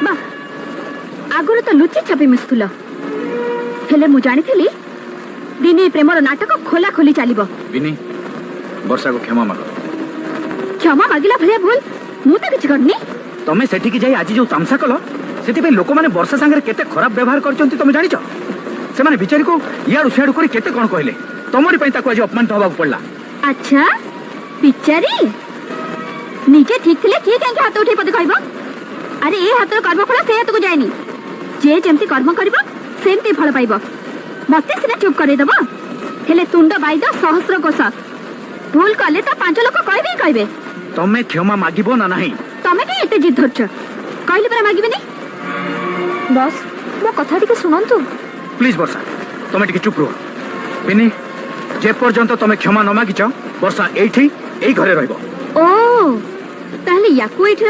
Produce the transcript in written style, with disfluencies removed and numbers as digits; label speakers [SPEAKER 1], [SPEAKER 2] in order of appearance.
[SPEAKER 1] ବାଃ, ଆଗରୁ ତ ଲୁଚି ଛାପି ମିଶୁଥିଲ, ହେଲେ ମୁଁ ଜାଣିଥିଲି ଦିନେ ଏ ପ୍ରେମର ନାଟକ ଖୋଲା ଖୋଲି ଚାଲିବ।
[SPEAKER 2] ବିନି, ବର୍ଷାକୁ କ୍ଷମା ମାଗ।
[SPEAKER 1] କ୍ଷମା ମାଗିଲା ଭଳିଆ ଭୁଲ ମୁଁ ତ କିଛି କରିନି।
[SPEAKER 2] ତମେ ସେଠିକି ଯାଇ ଆଜି ଯୋଉ ତାମସା କଲ, ସେଥିପାଇଁ ଲୋକମାନେ ବର୍ଷା ସାଙ୍ଗରେ କେତେ ଖରାପ ବ୍ୟବହାର କରିଛନ୍ତି ତମେ ଜାଣିଛ? ସେମାନେ ବିଚାରୀକୁ ଇଆଡୁ ସିଆଡୁ କରି କେତେ କଣ କହିଲେ। ତମରି ପାଇଁ ତାକୁ ଆଜି ଅପମାନିତ ହବାକୁ ପଡିଲା।
[SPEAKER 1] ଆଚ୍ଛା, ବିଚାରୀ ନିଜେ ଠିକ ଥିଲେ କିଏ କାହିଁକି ହାତ ଉଠେଇ ପଦେ କହିବ? ଆରେ, ଏ ହାତର କର୍ମଫଳ ସେ ହାତକୁ ଯାଏନି। ଯେ ଯେମିତି କର୍ମ କରିବ, ସେମିତି ଫଳ ପାଇବ। ମତେ ସିନା ଚୁପ୍ କରେଇଦବ, ହେଲେ ତୁଣ୍ଡ ବାଇଦ ସହସ୍ର କୋଷ। ଭୁଲ କଲେ ତ ପାଞ୍ଚ ଲୋକ କହିବେ ହିଁ କହିବେ।
[SPEAKER 2] ତମେ କ୍ଷମା ମାଗିବ ନା ନାହିଁ?
[SPEAKER 1] ତମେ କାହିଁ ଏତେ ଜିଦ୍ ଧରୁଛ? କହିଲି ପରା ମାଗିବିନି।
[SPEAKER 3] ବସ୍, ମୋ କଥା ଟିକେ ଶୁଣନ୍ତୁ।
[SPEAKER 2] ପ୍ଲିଜ ବର୍ଷା, ତମେ ଟିକେ ଚୁପ୍ ରୁହ। ବିନି, ଯେ ପର୍ଯ୍ୟନ୍ତ ତମେ କ୍ଷମା ନ ମାଗିଛ, ବର୍ଷା ଏଇଠି ଏଇ ଘରେ ରହିବ।
[SPEAKER 1] ଓ, ତାହେଲେ ୟାକୁ ଏଇଠି